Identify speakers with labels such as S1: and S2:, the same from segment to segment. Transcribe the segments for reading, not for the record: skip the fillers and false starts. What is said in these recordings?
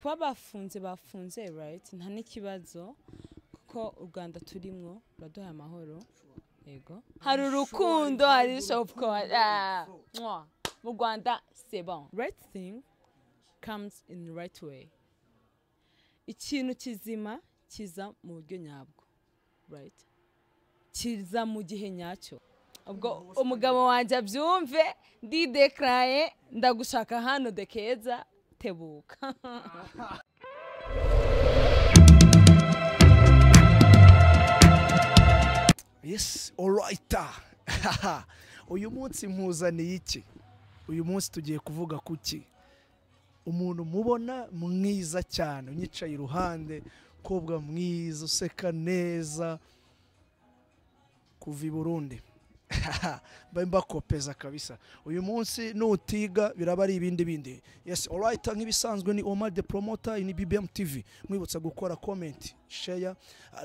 S1: Kuba bafunze bafunze, right, nta n'ikibazo, kuko u Rwanda turimwo ruraduhaye amahoro. Yego, hari urukundo, hari, of course. Ah, mwah. Mu Rwanda c'est bon. Right thing comes in the right way. Ikintu kizima kiza mu buryo nyabwo, right, kiza mu gihe nyacyo. Ubwo umugabo wanjye abyumve, ndidekaraye, ndagushaka hano de Keza, tebuka.
S2: Yes, alright. Uyu munsi nkuzaniye iki? Uyu munsi tugiye kuvuga kuki? Umuntu mubona mwiza cyane unyicaye iruhande, umukobwa mwiza useka neza kuva i Burundi. Mba mbakopeza kabisa. Uyu munsi nutiga biraba ari ibindi bindi. Yes, alright, nk'ibisanzwe ni Omar the Promoter in BBM TV. Mwibutsa gukora comment, share,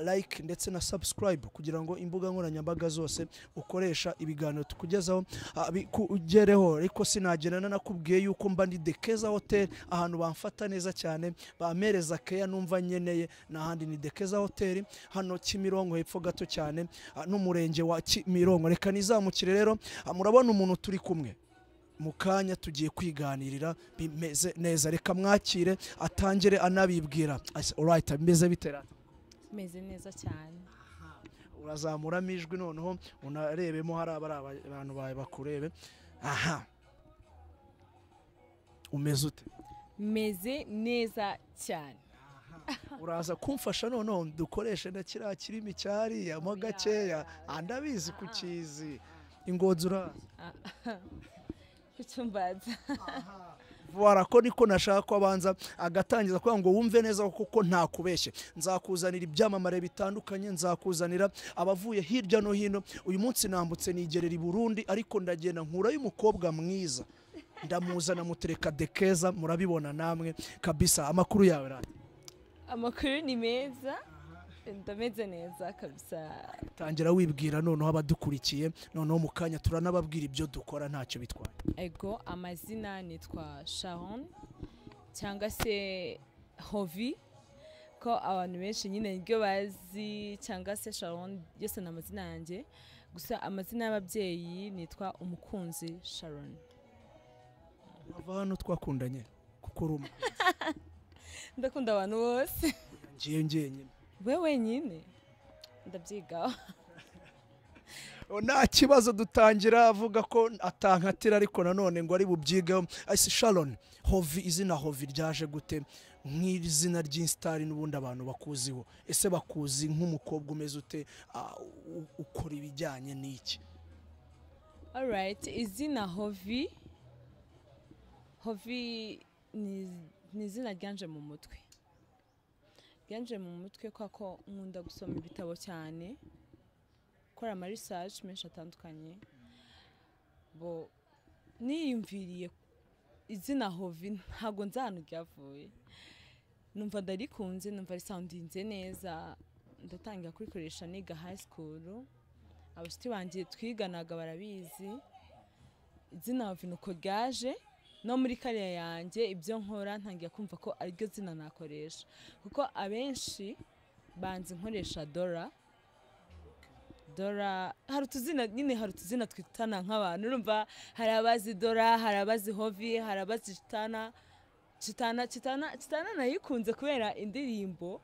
S2: like ndetse na subscribe kugira ngo imbuga nkoranyambaga zose ukoresha ibiganiro tukugezaho bikugereho. Ariko sinagenda nakubwiye yuko mba ndi Dekeza Hotel, ahantu bamfata neza cyane, bampereza keya numva nkeneye, n'ahandi ni Dekeza Hotel hano Kimironko hepfo gato cyane n'umurenge wa Kimironko. Reka nizamukire rero, murabona umuntu turi kumwe mu kanya tugiye kwiganirira bimeze neza. Reka mwakire atangire anabibwira. Alright, bimeze bitera?
S1: Meze neza cyane.
S2: Urazamuramo ijwi noneho unarebemo, hari abantu bawe bakurebe. Aha, umeze ute?
S1: Meze neza cyane.
S2: Uraza kumfasha noneho dukoreshe na kiriya kirimi cyariya mo gakeya, ndabizi kukizi ingozi uraza
S1: kucyumbaza.
S2: Voilà, ko niko nashaka ko abanza agatangiza kugira ngo wumve neza kuko nta kubeshye. Nzakuzanira ibyamamare bitandukanye, nzakuzanira abavuye hirya no hino. Uyu munsi nambutse nigerera i Burundi, ariko ndagenda nkurayo umukobwa mwiza, ndamuzana mutereka Dekeza, murabibona namwe kabisa. Amakuru yawe rani?
S1: Amakuru ni meza, ndameze neza kabisa.
S2: Tangira wibwira noneho abadukurikiye, noneho mu kanya turanababwira ibyo dukora ntacyo bitwaye.
S1: Ego, amazina nitwa Sharon cyangwa se Hovi, ko abantu benshi nyine niryo bazi, cyangwa se Sharon, yose ni amazina yanjye. Gusa amazina y'ababyeyi nitwa Umukunzi Sharon.
S2: Bava hano twakundanye kuko uri umukunzi.
S1: Ndakunda abantu bose.
S2: Ngiye njyenyine.
S1: We wenyine ndabyigaho.
S2: Nta kibazo, dutangira avuga ko atankatira ariko nanone ngo ari bubyigeho. Ese Sharon, Hovi, izina Hovi ryaje gute nk'izina ry'insitari n'ubundi abantu bakuziho? Ese bakuzi nk'umukobwa umeze ute, ukora ibijyanye n'iki?
S1: Alright, izina Hovi, Hovi ni izina ryanje mu mutwe. Ryanje mu mutwe kuko nkunda gusoma ibitabo cyane, gukora ama research menshi atandukanye. Bo niyumviriye izina Hovi, ntabwo nzi ahantu ryavuye, numva ndarikunze, numva risoundinze neza, ndatangira kurikoresha niga high school. Abashuti banjye twiganaga barabizi izina Hovi nuko ryaje. No muri kariya yanjye ibyo nkora ntangiye kumva ko ariryo zina nakoresha, kuko abenshi banzi nkoresha Dora. Dora, hari utuzina nyine, hari utuzina twitana nk'abantu, urumva hari abazi Dora, hari abazi Hovi, hari abazi Chitana. Chitana, Chitana, Chitana nayikunze kubera indirimbo,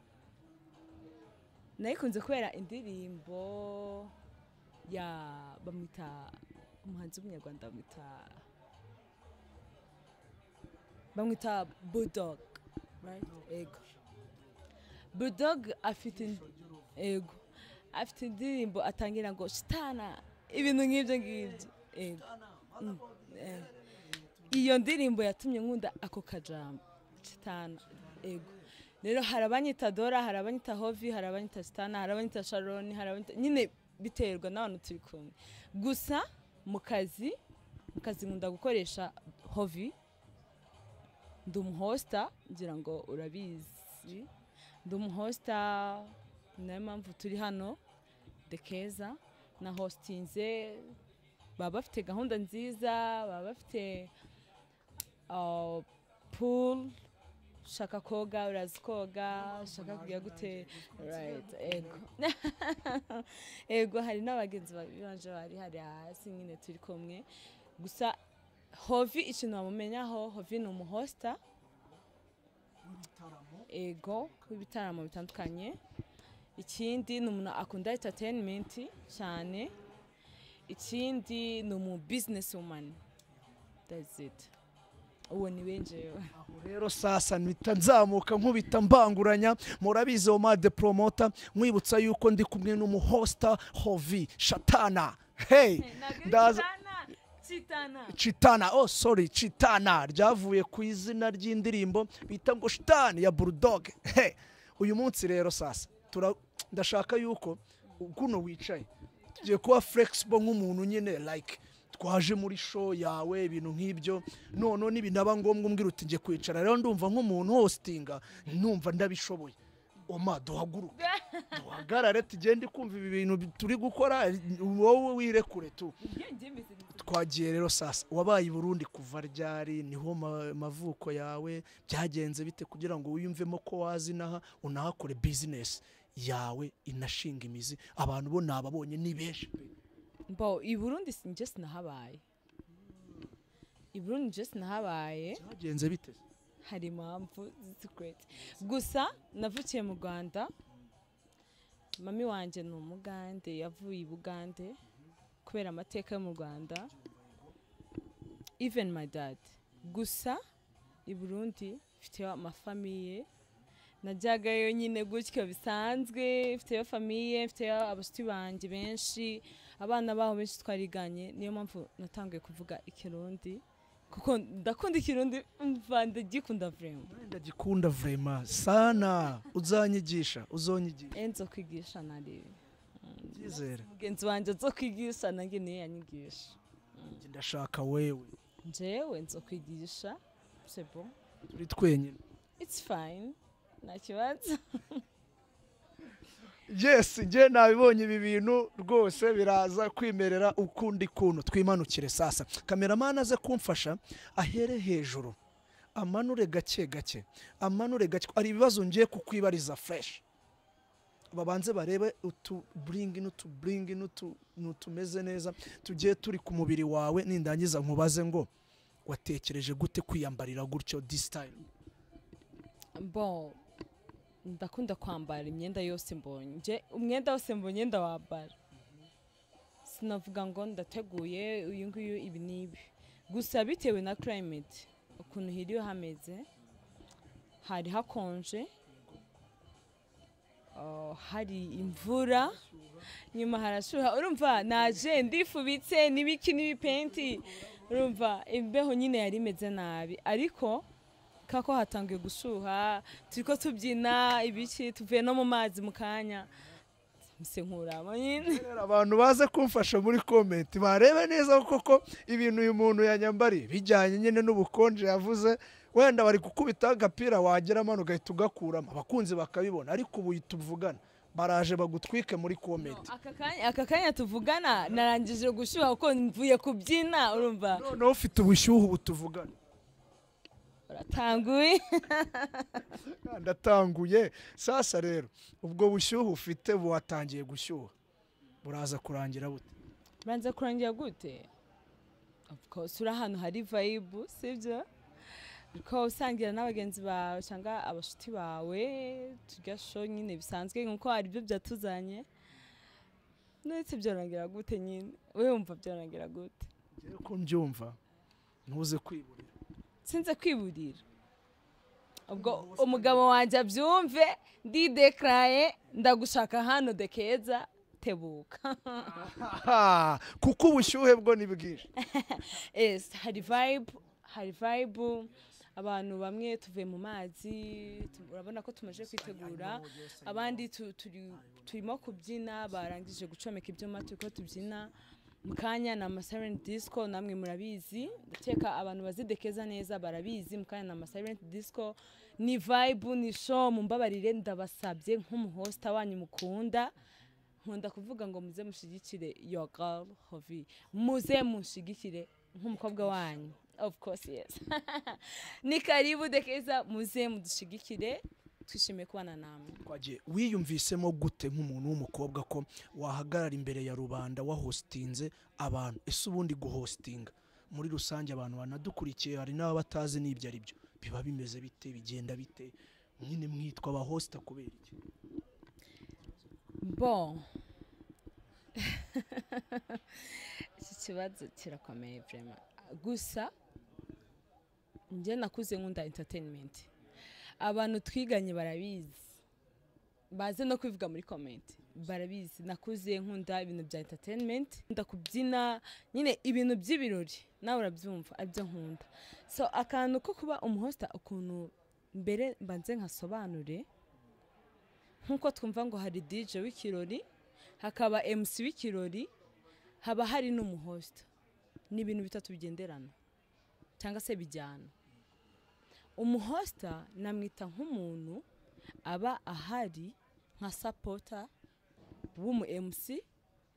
S1: nayikunze kubera indirimbo ya bamwita umuhanzi w'umunyarwanda bamwita Bulldog, right? Ego. Bulldog afite, ego, afite indirimbo atangira ngo Chitana, ibintu nk'ibyo ngibyo. Ego. Iyo ndirimbo yatumye nkunda ako kajambo Chitana. Ego. Rero hari abanyita Dora, hari abanyita Hovi, hari abanyita Chitana, hari abanyita Sharon, hari abanyita nyine biterwa n'abantu turi kumwe. Gusa mu kazi nkunda gukoresha Hovi. Ndi umuhosta, ngira ngo urabizi, ndi umuhosta, nayo mpamvu turi hano Dekeza. Na hostinze, baba bafite gahunda nziza, baba bafite pool. Ushaka koga urazi koga, ushaka kugira gute, right? Ego, ego, hari n'abagenzi banje bari hari hasi nyine turi kumwe. Gusa Hovi, ikintu bamumenyaho, Hovi ni umuhosta, ego, w'ibitaramo bitandukanye. Ikindi ni umuntu akunda entertainment cyane. Ikindi ni umu business woman. That's it, uwo ni we njyewe.
S2: Aho rero sasa mpita nzamuka nkubita mbanguranya. Murabizi, Omar the Promoter, nkwibutsa yuko ndi kumwe n'umuhosta Hovi Shatana. Hey, ndaza
S1: Chitana.
S2: Chitana, oh sorry, Chitana ryavuye ku izina ry'indirimbo bita ngo Shitani ya Bulldog. Hey, uyu munsi rero sasa ndashaka yuko kuno wicaye tugiye kuba flexible nk'umuntu nyine, like twaje muri show yawe, ibintu nk'ibyo. None nibinaba ngombwa umbwira uti ngiye kwicara. Rero ndumva nk'umuntu hostinga, numva ndabishoboye. Oma, duhaguruke, duhagarare, tugende kumva ibi bintu turi gukora, wowe wirekure tu. Twagiye rero sasa. Wabaye i Burundi kuva ryari? Niho mavuko yawe? Byagenze bite kugira ngo wiyumvemo ko wazi inaha, unahakore business yawe inashinga imizi? Abantu bo nababonye ni benshi pe.
S1: Bo, i Burundi njye sinahabaye. I Burundi njye sinahabaye.
S2: Byagenze bite?
S1: Hari impamvu secret. Gusa navukiye mu Rwanda. Mami wanje ni umugande, yavuye i Bugande kubera amateka yo mu Rwanda, even my dad. Gusa i Burundi mfiteyo amafamille, najyagayo nyine gutyo bisanzwe. Mfiteyo famille, mfiteyo abashuti banjye benshi, abana baho benshi twariganye. Niyo mpamvu natangiye kuvuga Ikirundi, kuko ndakunda Ikirundi, mva ndagikunda vraiment.
S2: Ndagikunda vraiment sana. Uzanyigisha, uzonyigisha.
S1: Enzo kwigisha nari
S2: Byizere.
S1: Mugenzi wanjye zo kwigisha, nanjye niyo yanyigisha.
S2: Njye ndashaka wewe.
S1: Njyewe nzo kwigisha, c'est bon.
S2: Turi twenyine.
S1: It's fine, nta kibazo.
S2: Yes, njye nabibonye ibi bintu rwose biraza kwimerera ukundi kuntu. Twimanukire sasa, cameraman aze kumfasha ahere hejuru amanure gake gake, amanure gake. Hari ibibazo ngiye kukwibariza fresh. Babanze barebe utu bling n'utu bling n'utu n'utumeze neza tugiye turi ku mubiri wawe. Nindangiza nkubaze ngo watekereje gute kwiyambarira gutyo this time?
S1: Bon, ndakunda kwambara imyenda yose mbonye. Nje umwenda wose mbonye ndawambara, sinavuga ngo ndateguye uyu nguyu ibi n'ibi. Gusa bitewe na climate ukuntu hiriwe hameze, hari hakonje, hari imvura, nyuma harashuha. Urumva naje ndifubitse n'ibiki n'ibipenti, urumva imbeho nyine yari imeze nabi. Ariko kako hatangiye gushuha, turiko tubyina ibiki, tuvuye no mu mazi mu kanya, mise nkuramo nyine.
S2: Rero abantu baze kumfasha muri comment barebe neza koko ibintu uyu muntu yanyambariye bijyanye nyine n'ubukonje yavuze. Wenda bari gukubita agapira, wageramo hano ugahita ugakuramo, abakunzi bakabibona. Ariko ubu tuvugana baraje bagutwike muri comment.
S1: Aka kanya tuvugana narangije gushyuha kuko mvuye kubyina, urumva.
S2: Noneho ufite ubushyuhe ubu tuvugana.
S1: Uratanguye.
S2: Ndatanguye. Sasa rero ubwo bushyuhe ufite buwatangiye gushyuha, buraza kurangira bute?
S1: Banza kurangira gute? Of course uri ahantu hari vibe, sibyo? Ko usangira n'abagenzi bawe cyangwa abashuti bawe, turya show nyine bisanzwe nkuko hari ibyo byatuzanye. Ndetse byorangira gute nyine? Wowe wumva byorangira gute?
S2: Ngewe ko mbyumva, ntuze kwiburira.
S1: Sinze kwiburira. Ubwo umugabo wanjye abyumve, ndidekaraye, ndagushaka hano dekeza tebuka.
S2: Kuko ubushyuhe bwo ni bwinshi.
S1: Yes, hari vibe, hari vibe. Abantu bamwe tuvuye mu mazi, urabona ko tumaze kwitegura. Abandi turimo kubyina, barangije gucomeka ibyuma, turiko tubyina. Mu kanya ni ama silent disco, namwe murabizi, ndakeka abantu bazidekeza neza barabizi. Mu kanya ni ama silent disco, ni vibe, ni show. Mumbabarire, ndabasabye nk'umuhosta wanyu mukunda. Nkunda kuvuga ngo muze mushigikire your girl Hovi, muze mushigikire nk'umukobwa wanyu. Of course, yes. Ni karibu dekeza, muze mudushigikire, twishimiye kubana namwe.
S2: Twagiye. Wiyumvisemo gute nk'umuntu w'umukobwa ko wahagarara imbere ya rubanda wahostinze abantu? Ese ubundi guhostinga muri rusange, abantu banadukurikiye hari n'ababa batazi n'ibyo ari byo, biba bimeze bite, bigenda bite nyine, mwitwa abahosta kubera iki?
S1: Bon, iki kibazo kirakomeye vraiment. Gusa njye nakuze nkunda entertainment. Abantu twiganye barabizi, baze no kubivuga muri comment, barabizi. Nakuze nkunda ibintu bya entertainment, nkunda kubyina nyine, ibintu by'ibirori, nawe urabyumva, aribyo nkunda. So akantu ko kuba umuhosta, ukuntu mbere mbanze nkasobanure, nk'uko twumva ngo hari DJ w'ikirori, hakaba MC w'ikirori, haba hari n'umuhosta, ni ibintu bitatu bigenderana cyangwa se bijyana. Umuhosta namwita nk'umuntu aba ahari nka supporter w'umu MC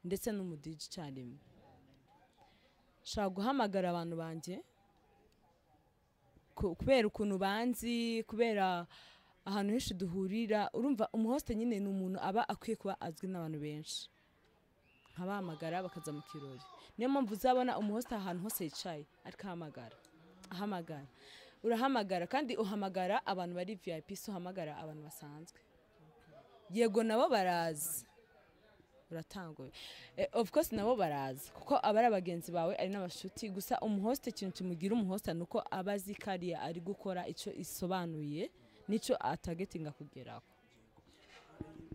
S1: ndetse n'umu DJ icyarimwe. Nshobora guhamagara abantu banjye kubera ukuntu banzi, kubera ahantu henshi duhurira. Urumva, umuhoste nyine ni umuntu aba akwiye kuba azwi n'abantu benshi, nkabahamagara bakaza mu kirori. Niyo mpamvu uzabona umuhoste ahantu hose yicaye ariko ahamagara, ahamagara. Urahamagara kandi uhamagara abantu bari VIP, si uhamagara abantu basanzwe. Yego, nabo baraza, uratanguye. Of course nabo baraza kuko aba ari abagenzi bawe, ari n'abashuti. Gusa umuhoste, ikintu kimugira umuhoste ni uko aba azi kariya ari gukora icyo isobanuye n'icyo atagetinga kugeraho.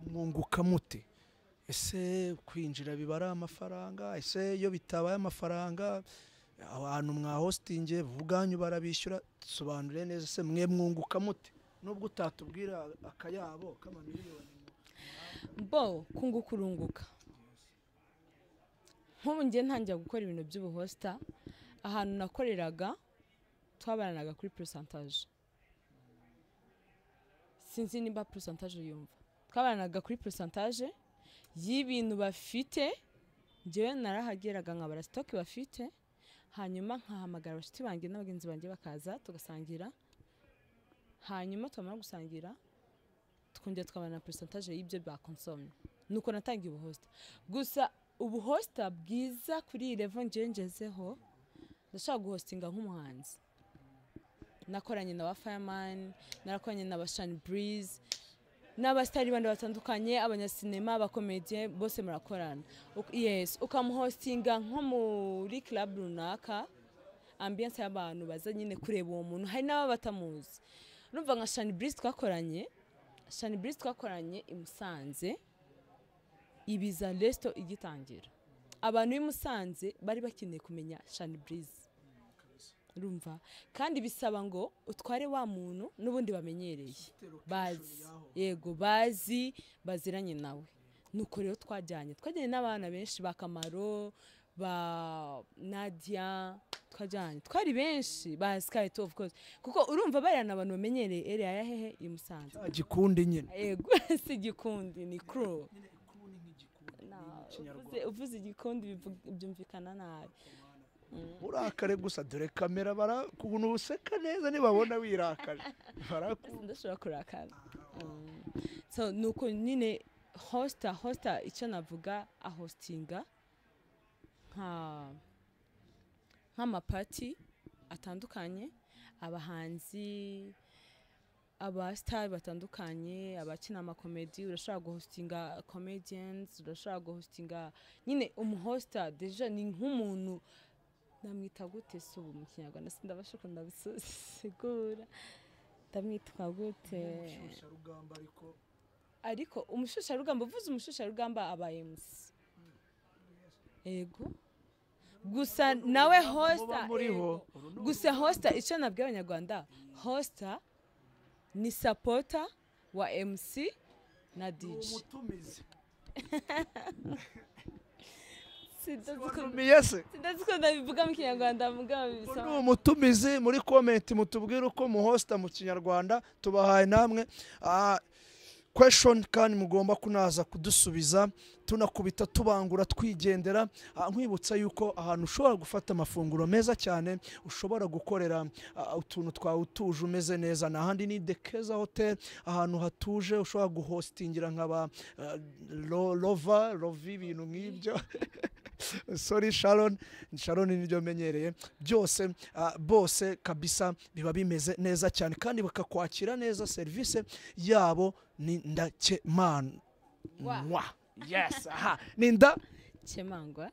S2: Mwunguka mute? Ese kwinjira biba ari amafaranga? Ese iyo bitabaye amafaranga, abantu mwahostinge ubwanyu barabishyura? Sobanure neza, ese mwe mwunguka mute, nubwo utatubwira akayabo k'amamiliyoni?
S1: Bo kunguka, urunguka. Nk'ubu ngiye ntangira gukora ibintu by'ubuhosta, ahantu nakoreraga twabaranaga kuri pourcentage. Sinzi nimba pourcentage uyumva. Twabaranaga kuri pourcentage y'ibintu bafite. Njyewe narahageraga nkabara stock bafite, hanyuma nkahamagara abashuti banjye n'abagenzi banjye bakaza tugasangira. Hanyuma twamara gusangira, tukongera tukabana pourcentage y'ibyo bakonsomye. Nuko natangiye ubuhosta. Gusa ubuhosta bwiza kuri iyi level njyewe ngezeho, ndashaka guhostinga nk'umuhanzi. Nakoranye na ba Fireman, narakoranye na ba Shine Breeze n'abasitari bandi batandukanye, abanyasinema, abakomediye, bose murakorana. Yes, ukamuhostinga nko muri club runaka, ambiance y'abantu baza nyine kureba uwo muntu, hari n'ababa batamuzi. Urumva, nka Shine Breeze twakoranye, Shine Breeze twakoranye i Musanze, Ibiza Resto igitangira. Abantu b'i Musanze bari bakeneye kumenya Shine Breeze. Urumva, kandi bisaba ngo utware wa muntu n'ubundi bamenyereye, bazi, yego, bazi, baziranye nawe. Nuko rero twajyanye n'abana benshi, ba Kamaro, ba Nadia, twajyanye twari benshi, ba Sky, of course, kuko urumva bariya ni abantu bamenyereye area ya hehe? I Musanze.
S2: Cya gikundi nyine.
S1: Yego, si gikundi, ni crew. Uvuze igikundi byumvikana nabi.
S2: Urakare gusa, dore kamera, bara ukuntu useka neza, nibabona wirakaje baraku
S1: Ndashobora kurakara. So nuko nyine hosta, icyo navuga, ahostinga nk'amapati atandukanye, abahanzi, abasitari batandukanye, abakina amakomedi. Urashobora guhostinga comedians, urashobora guhostinga nyine. Umuhosta déjà ni nk'umuntu, namwita gute se ubu mu Kinyarwanda? Sindabasha ukuntu ndabisigura, ndamwitwa gute?
S2: Umushyushyarugamba ariko.
S1: Ariko umushusharugamba, uvuze umushusharugamba aba MC. Yego, gusa nawe hosta.
S2: Muba muriho.
S1: Yego. Gusa hosta, icyo nabwiye Abanyarwanda, hosta ni supporter wa MC na
S2: Ni
S1: DJ.
S2: Umutumizi.
S1: Sindazi
S2: Watumiye se?
S1: Ko ndabivuga mu Kinyarwanda, mugabo
S2: Ngo
S1: bisaba.
S2: Ni umutumizi. Muri comment mutubwire uko muhosta mu Kinyarwanda, tubahaye namwe. question kandi mugomba kunaza kudusubiza, tunakubita tubangura twigendera. Nkwibutsa yuko ahantu ushobora gufata amafunguro meza cyane, ushobora gukorera utuntu twawe utuje umeze neza, n'ahandi ni The Keza Hotel, ahantu hatuje ushobora guhostingira nk'aba lova lovi, ibintu nk'ibyo. Sorry Sharon, Sharon niryo menyereye byose. Bose kabisa biba bimeze neza cyane kandi bakakwakira neza, service yabo ni ndakemangwa. Yes, aha ni nda
S1: Chemangwa.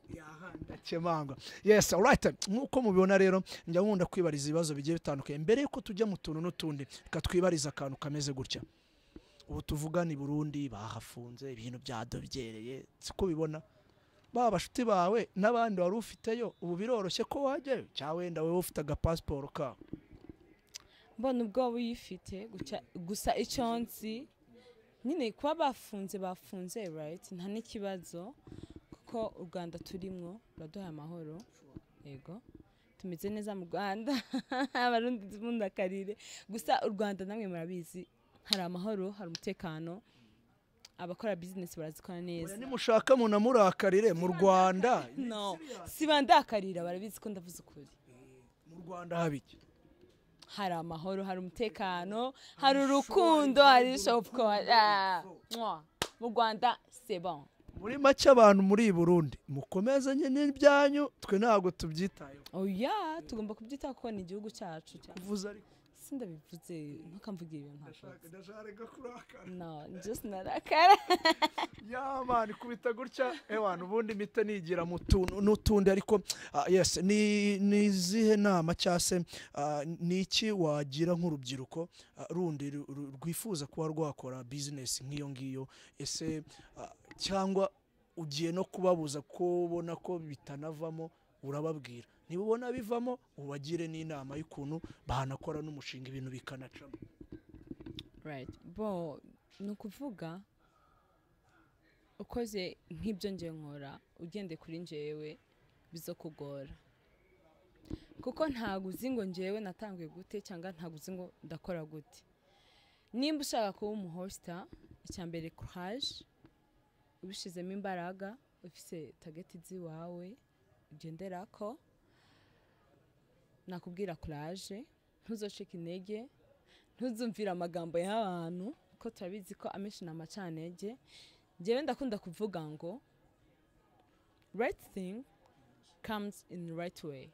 S2: Ndakemangwa. Yes, alright. Nkuko mubibona rero, njya nkunda kwibariza ibibazo bigiye bitandukanye mbere yuko tujya mu tuntu n'utundi. Reka twibariza akantu kameze gutya. Ubu tuvuga ni Burundi bahafunze, ibintu byadobyereye, siko bibona ba bashuti bawe n'abandi wari ufiteyo, ubu biroroshye ko wajyayo cyangwa wenda wowe ufite agapasiporo kawe?
S1: Mbona ubwo uyifite gusa icyo nzi nyine kuba bafunze right, nta n'ikibazo kuko u Rwanda turimwo ruraduha amahoro. Yego, tumeze neza mu Rwanda. Abarundi mundakarire, gusa u Rwanda namwe murabizi hari amahoro, hari umutekano, abakora business barazikora neza.
S2: Nimushaka munamurakarire mu Rwanda.
S1: No, sibandakarira, barabizi ko ndavuze ukuri.
S2: Mu Rwanda habiki
S1: hari amahoro, hari umutekano, hari urukundo, hari of course. Mu Rwanda c'est bon.
S2: Muri make abantu muri Burundi mukomeze nyine n'ibyanyu, twe ntabwo tubyitayeho.
S1: Oya, tugomba kubyitaho kuko ni igihugu cyacu.
S2: Kuvuza ariko
S1: sindabivuze, ntukamvugira ibintu ntavuze.
S2: Ndashaka kurakara.
S1: No, just narakara.
S2: Ya man, kubita gutya ewana ubundi mpita nigira mu tuntu n'utundi. Ariko yes, ni izihe nama cyase ni iki wagira nk'urubyiruko rundi rwifuza kuba rwakora business nk'iyo ngiyo? Ese cyangwa ugiye no kubabuza ko ubona ko bitanavamo, urababwira niba ubona bivamo ubagire n'inama y'ukuntu banakora n'umushinga ibintu bikanacamo?
S1: Right, bo ni ukuvuga ukoze nk'ibyo ngiye nkora, ugende kuri njyewe bizokugora, kuko ntabwo uzi ngo njyewe natanguye gute cyangwa ntabwo uzi ngo ndakora gute. Nimba ushaka kuba umuhosta, icya mbere courage, ubishizemo imbaraga, ufise target ziwawe ugenderako, nakubwira courage, ntuzocike intege, ntuzumvire amagambo y'abantu ko turabizi ko amenshi ni amacantege. Njyewe ndakunda kuvuga ngo right thing comes in the right way,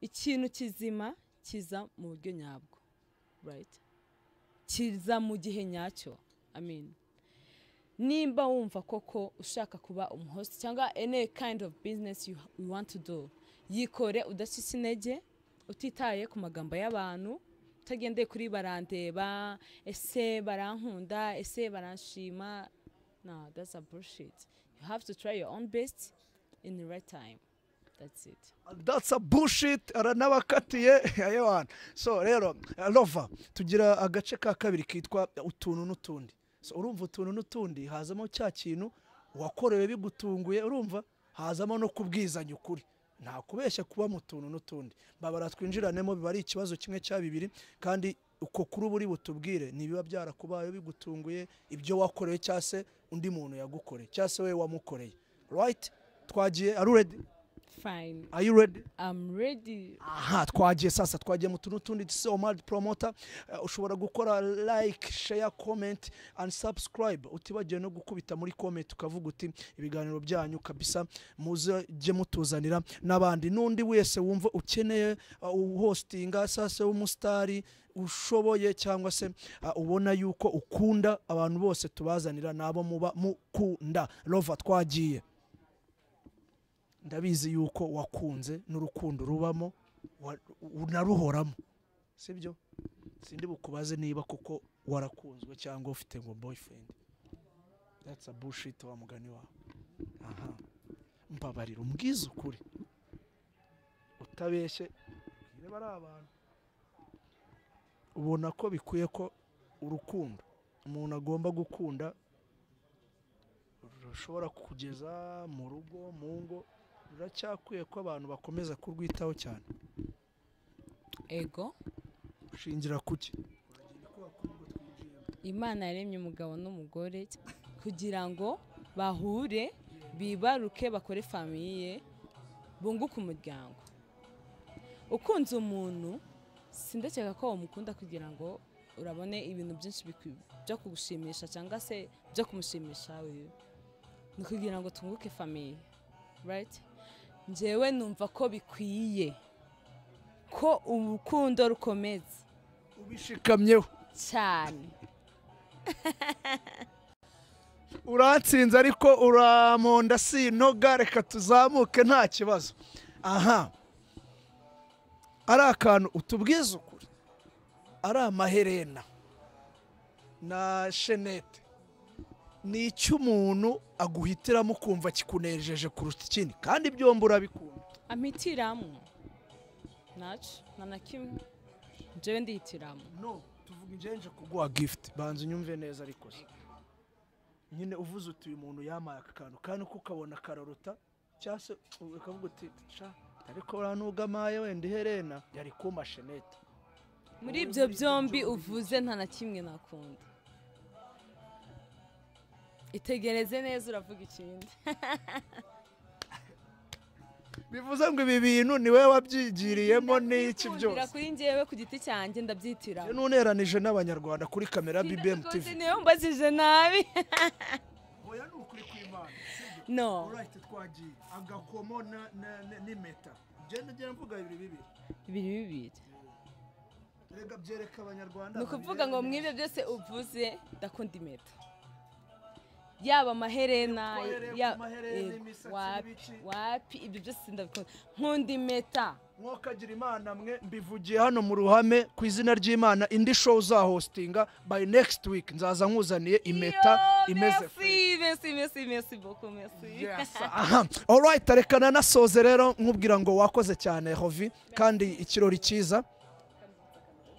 S1: ikintu kizima kiza mu buryo nyabwo, right, kiza mu gihe nyacyo. I mean, nimba wumva koko ushaka kuba umuhost cyangwa any kind of business you want to do, yikore udacitse intege, utitaye ku magambo y'abantu, utagendeye kuri barandeba, ese barankunda, ese baranshima. No, that's a bullshit. You have to try your own best in the right time. That's it.
S2: That's a bullshit. Aranabakatiye ayewana. So rero Lova, tugira agace ka kabiri kitwa utuntu n'utundi. So urumva utuntu n'utundi hazamo cya kintu wakorewe bigutunguye, urumva hazamo no kubwizanya ukuri, nta kubeshya kuba mu tuntu n'utundi. Babara twinjiranemo, biba ari ikibazo kimwe cya bibiri, kandi uko kuri buri butubwire nibiba byarakubaye bigutunguye, ibyo wakorewe cyase undi muntu yagukoreye cyase we wamukoreye. Right, twagiye. Are you ready?
S1: Fine.
S2: Are you ready?
S1: I'm ready.
S2: Aha, twagiye sasa, twagiye mu tuntu tundi. Omar Promoter, ushobora gukora like, share, comment and subscribe. Utibagiye no gukubita muri comment ukavuga uti ibiganiro byanyu kabisa muzajye mutuzanira n'abandi, n'undi wese wumva ukeneye hostinga sasa w'umustari ushoboye cyangwa se ubona yuko ukunda abantu bose tubazanira nabo muba mukunda. Lova, twagiye. Ndabizi yuko wakunze n'urukundo rubamo unaruhoramo, sibyo? Sindi bukubaze niba koko warakunzwe cyangwa ufite ngo boyfriend. That's a bullshit wa mugani wawe. Aha, mbabarira umbwize ukuri utabeshye, niba ari abantu ubona ko bikwiye ko urukundo umuntu agomba gukunda rushobora kugeza mu rugo, mu ngo, ruracyakwiye ko abantu bakomeza kurwitaho cyane?
S1: Ego.
S2: Ushingira kuki?
S1: Imana yaremye umugabo n'umugore kugira ngo bahure, bibaruke, bakore famille, bunguke umuryango. Ukunze umuntu, sindakeka ko umukunda kugira ngo urabone ibintu byinshi byo kugushimisha cyangwa se byo kumushimisha wewe, ni kugira ngo tunguke famille, right? Njyewe numva ko bikwiye ko urukundo rukomeza.
S2: Ubishikamyeho
S1: cyane.
S2: Uratsinze ariko uramonda sinoga, reka tuzamuke nta kibazo. Aha ari akantu utubwiza ukuri, ari amaherena na shenete, ni icyo umuntu aguhitiramo ukumva kikunejeje kuruta ikindi, kandi byombi urabikunda.
S1: Ampitiramo naco nta na kimwe, njyewe ndihitiramo.
S2: No tuvuga injenje kuguha gift, banza unyumve neza. Ariko se nyine uvuze uti uyu muntu yamaye aka kantu, kandi uko ukabona karorota, cyangwa se ukavuga uti sha ariko uranugamaye wenda iherena yari kuma shenete.
S1: Muri ibyo byombi uvuze nta na kimwe nakunda. Itegereze neza uravuga ikindi.
S2: Bivuze ngo ibi bintu ni wowe wabyigiriyemo n'iki byose?
S1: Kuri njyewe ku giti cyanjye ndabyitira.
S2: Nuneranije n'abanyarwanda kuri kamera BBM TV.
S1: Niyo mbazije nabi.
S2: Oya ni ukuri kw'Imana.
S1: No.
S2: Alright, twagiye agakomo n'impeta. Genda genda mvuga bibiri bibiri.
S1: Bibiri bibiri.
S2: Rega byereka abanyarwanda.
S1: Ni ukuvuga ngo mwibyo byose uvuze ndakunda impeta. Yaba amaherena, wapi ibyo byose ndabikunda. Nkunda impeta.
S2: Mwokagira Imana mwe, mbivugiye hano mu ruhame ku izina ry'Imana, indi show uzahostinga by next week nzaza nkuzaniye impeta imeze.
S1: Merci, merci, merci beaucoup, merci.
S2: Yes. Aha. All right, reka nasoze rero nkubwira ngo wakoze cyane Hovi, kandi ikirori cyiza.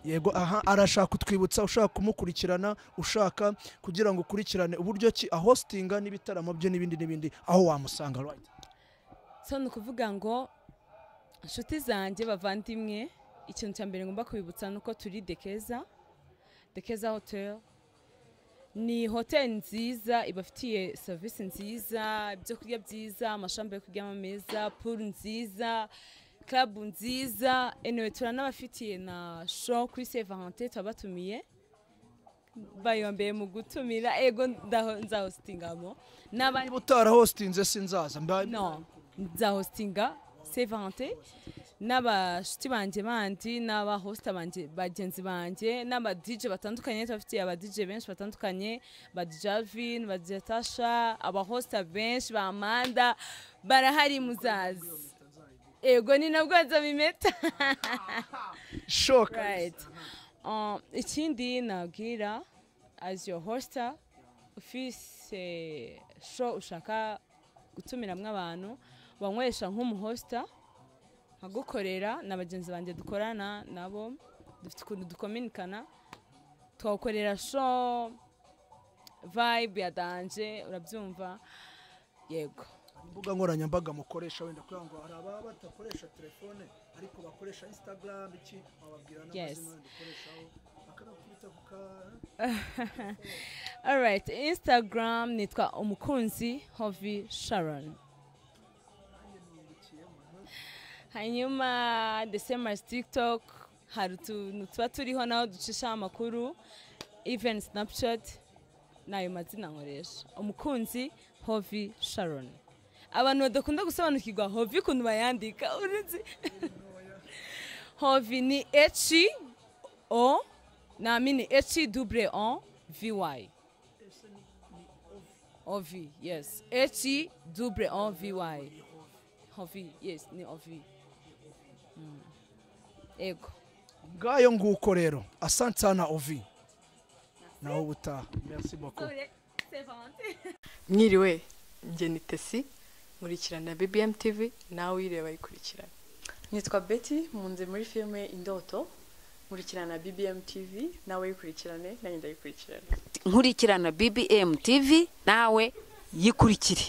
S2: Yego, aha arashaka kutwibutsa, ushaka kumukurikirana, ushaka kugira ngo ukurikirane uburyo ki ahostinga n'ibitaramo bye n'ibindi n'ibindi, aho wamusanga. Right.
S1: So ni ukuvuga ngo inshuti zanjye bavandimwe, ikintu cya mbere ngomba kubibutsa nuko turi Dekeza. Dekeza Hotel ni hotel nziza, ibafitiye service nziza, ibyo kurya byiza, amashamba yo kuryama meza, pool nziza, club nziza. Anyway, turanabafitiye na show kuri Saint Valentin, twabatumiye bayombeye mu gutumira. Ego nzahostingamo
S2: n'abandi. Utarahostinze sinzaza.
S1: No, nzahostinga Saint Valentin n'abashuti banje bandi n'abahosta banje bagenzi banje n'aba DJ batandukanye. Tubafitiye aba DJ benshi batandukanye, ba DJ Alvin, ba DJ Tasha, abahosta benshi ba Amanda barahari, muzazi. Ego ni nabwo nzabimeta.
S2: Shock.
S1: Right. Ikindi nabwira as your hoster, ufise show ushaka gutumiramwo abantu, wanywesha nk'umuhosta nkagukorera na bagenzi banjye dukorana nabo, dufite ukuntu dukominikana, twagukorera show vibe ya danje, urabyumva. Yego.
S2: Imbuga nkoranyambaga mukoresha wenda kugira ngo hari ababa batakoresha telefone ariko bakoresha Instagram, iki wababwira n'amazina dukoreshaho bakanakubita kuka.
S1: All right, Instagram nitwa Umukunzi Hovi Sharon. Hanyuma the same as TikTok, hari utuntu tuba turiho naho ducisha amakuru, even Snapchat, nayo mazina nkoresha Umukunzi Hovi Sharon. Abantu badakunda gusobanukirwa Hovi ukuntu bayandika, uruzi Hovi ni H O na mini H double O V Y. Ovi, yes. H double O V Y. Hovi, yes, ni Ovi. Ego.
S2: Ngayo nguko rero. Asante sana Ovi. Naho ubutaha. Merci beaucoup.
S3: Mwiriwe, njye ni Tesi, nkurikirana BBM TV, nawe uyireba yikurikirana.
S4: Nitwa Betty, munze muri filme Indoto, nkurikirana BBM TV, nawe yikurikirane, nanjye ndayikurikirana.
S5: Nkurikirana BBM TV, nawe yikurikire.